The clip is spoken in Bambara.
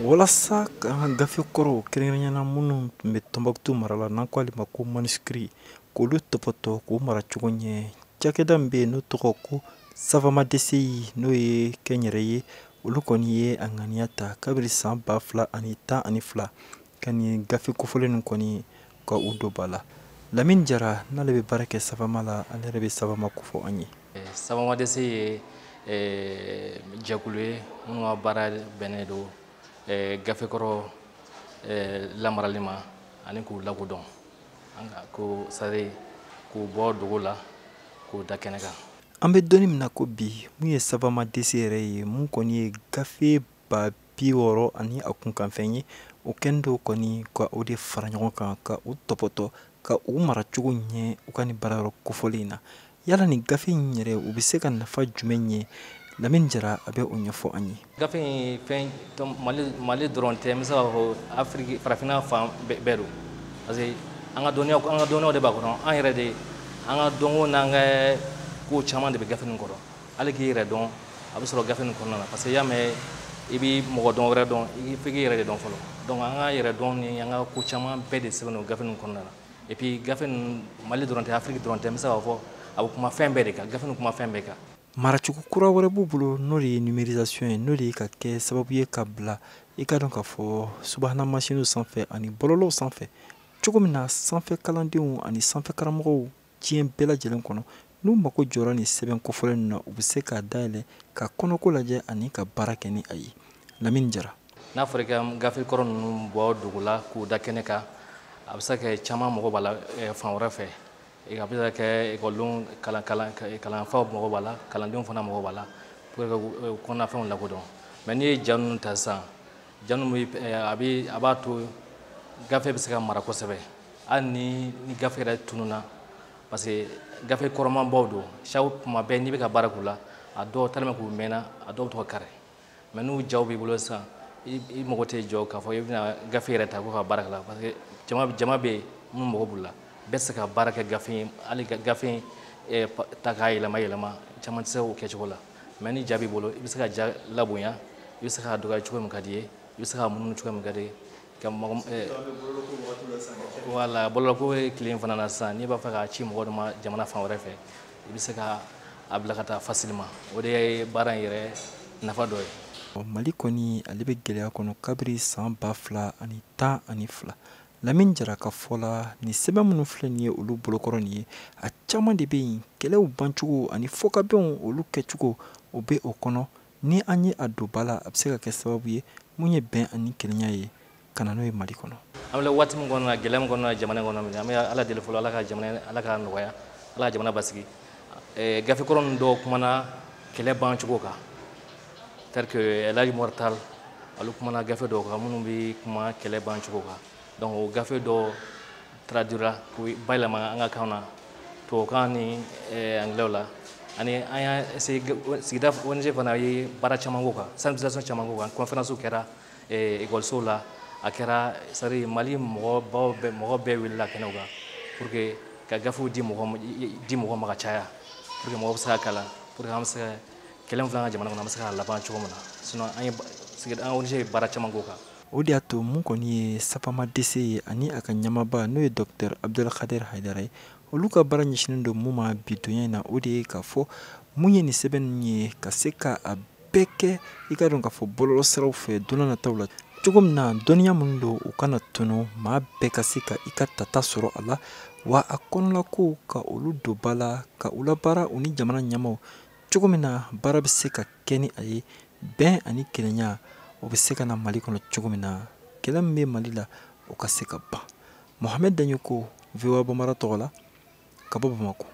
Walasa k'an ka gafe kɔrɔw kɛrɛnkɛrɛnnenya la minnu tun bɛ Tɔnbukutu mara la n'an ko ale ma ko manuscrit k'olu tɔpɔtɔ k'u mara cogo ɲɛ cakɛda min bɛ yen n'o tɔgɔ ko Savama DCI n'o ye kɛnyɛrɛye olu kɔni ye a ŋaniya ta kabiri san 2012 ka nin gafe kofɔlen ninnu kɔni ka u don ba la. Lamini Jara n'ale bɛ baara kɛ Savama la, ale yɛrɛ bɛ Savama kofɔ an ye. Savama DCI ye jɛkulu ye minnu ka baara bɛnnen don gafekɔrɔ lamarali ma ani k'u lakodɔn, ko sari k'u bɔ dogo la k'u da kɛnɛ kan. An bɛ dɔnni min na ko bi, mun ye Savama DCI yɛrɛ ye, mun kɔni ye gafe 60 ani a kunkanfɛn ye, o kɛlen don kɔni ka o de fara ɲɔgɔn kan ka u tɔpɔtɔ ka u mara cogo ɲɛ u ka nin baarayɔrɔ kofɔlen in na. Yala nin gafe in yɛrɛ u bɛ se ka nafa jumɛn ɲɛ? Lamini Jara a bɛ o ɲɛfɔ an ye. Gafe in fɛn Mali dɔrɔn tɛ, n bɛ se k'a fɔ Afiriki farafinna fan bɛɛ don, parce que an ka dɔnniyaw de b'a kɔnɔ. An yɛrɛ de an ka dɔnko n'an ka ko caman de bɛ gafe nin kɔrɔ. Hali k'i yɛrɛ dɔn a bɛ sɔrɔ gafe nin kɔnɔna na, parce que i y'a mɛn i bɛ mɔgɔ dɔn wɛrɛ dɔn, i f'i k'i yɛrɛ de dɔn fɔlɔ. Donc an ka yɛrɛ dɔn ni an ka ko caman bɛɛ de sɛbɛnnen don gafe nin kɔnɔna na. Et puis gafe ninnu Mali dɔrɔn tɛ, Afiriki dɔrɔn tɛ, n bɛ se k'a fɔ a bɛ kuma fɛn bɛɛ de kan, gafe nin kuma fɛn bɛɛ kan. Maracogo kura wɛrɛ b'u bolo n'o de ye numérisation ye, n'o de ye ka kɛ sababu ye ka bila i ka dɔn k'a fɔ subahana masiniw sanfɛ ani bɔlɔlɔw sanfɛ cogo min na sanfɛ kalandenw ani sanfɛ karamɔgɔw diɲɛ bɛɛ lajɛlen kɔnɔ n'u mako jɔra nin sɛbɛn kofɔlen ninnu na, u bɛ se k'a dayɛlɛ ka kɔnɔko lajɛ ani ka baara kɛ ni a ye. Lamini Jara. N'a fɔra i ka gafe kɔrɔ ninnu bɔ dogo la k'u da kɛnɛ kan, a bɛ se ka kɛ caman mɔgɔ b'a la fan wɛrɛ fɛ. A bɛ se ka kɛ ekɔlidenw kalanfaw mɔgɔ b'a la, kalandenw fana mɔgɔ b'a la pour que u kɔnɔnafɛnw lakodɔn. Mais n'i ye ja ninnu ta sisan, ja ninnu a b'a to gafe bɛ se ka mara kosɛbɛ, hali ni gafe yɛrɛ tununna, parce que gafe kɔrɔmanbaw don. Chaque kuma bɛɛ n'i bɛ ka baara k'u la, a dɔw tellement k'u mɛnna, a dɔw bɛ to ka kari. Mais n'u jaw b'i bolo sisan, i mago tɛ jɔ k'a fɔ i bɛna gafe yɛrɛ ta ko ka baara k'a la, parce que jama bɛ yen minnu mago b'u la. Bɛɛ tɛ se ka baara kɛ gafe in, hali gafe in ta k'a yɛlɛma yɛlɛma, caman tɛ se o kɛcogo la. Mais ni ja b'i bolo, i bɛ se ka ja labonya, i bɛ se k'a dɔgɔya cogo min ka di i ye, i bɛ se k'a munumunu cogo min ka di i ye. Ka mɔgɔ, wala bɔlɔlɔko ye tile in fana na sisan, n'i b'a fɛ k'a ci mɔgɔ dɔ ma jamana fan wɛrɛ fɛ, i bɛ se ka a bila ka taa facilement. O de ye baara in yɛrɛ nafa dɔ ye. Mali kɔni ale bɛ gɛlɛya kɔnɔ kabiri san 2012. Lamini Jara ka fɔ la, nin sɛbɛn minnu filɛ nin ye olu bolokɔrɔ nin ye, a caman de bɛ yen kɛlɛw bancogo ani fɔkabɛnw olu kɛcogo o bɛ o kɔnɔ. Ni an ye a don ba la, a bɛ se ka kɛ sababu ye mun ye bɛn ani kelenya ye ka na n'o ye Mali kɔnɔ. An bɛ waati min kɔnɔ na, gɛlɛya min kɔnɔ na jamana kɔnɔ, an bɛ Ala deli fɔlɔ, Ala ka jamana, Ala ka nɔgɔya, Ala ka jamana basigi. Gafe kɔrɔ ninnu dɔw kumana kɛlɛ bancogo kan, tel que El Hadj Mor Tall, olu kumana gafe dɔw kan minnu bɛ kuma kɛlɛ bancogo kan. Donc o gafe dɔw traduira k'u bayɛlɛma an ka kan na, tubabukan ni anglais la. Ani an y'a essayer, sigida ONG fana ye baara caman k'o kan, sensibilisation caman k'o kan, conférence kɛra ekɔlisow la, a kɛra c'est à dire Mali mɔgɔbaw bɛɛ, mɔgɔ bɛɛ wulila kɛnɛw kan pour que ka gafew di mɔgɔ ma ka caya, pour que mɔgɔ bɛ se ka kalan, pour que an bɛ se ka kɛlɛ min filɛ an ka jamana kɔnɔ, an bɛ se k'a laban cogo min na. Sinon an ye sigida, an ONG ye baara caman k'o kan. O de y'a to mun kɔni ye Savama DCI ye ani a ka ɲɛmaaba n'o ye Docteur Abdul Kader Hayidara ye, olu ka baara ɲɛsinnen don mun ma bi donya in na, o de ye k'a fɔ mun ye nin sɛbɛn ninnu ye ka se ka a bɛɛ kɛ i ka dɔn k'a fɔ bɔlɔlɔsiraw fɛ don nataw la, cogo min na dɔnniya minnu don u kana tunu, maa bɛɛ ka se ka i ka tata sɔrɔ a la, wa a kɔnɔna ka olu don ba la ka u labaara u ni jamana ɲɛmaaw cogo min na baara bɛ se ka kɛ ni a ye, bɛn ani kelenya o bɛ se ka na Mali kɔnɔ cogo min na, kɛlɛ min bɛ Mali la o ka se ka ban. Mohamed Dagnoko, VOA Bambara tɔgɔ la, ka bɔ Bamakɔ.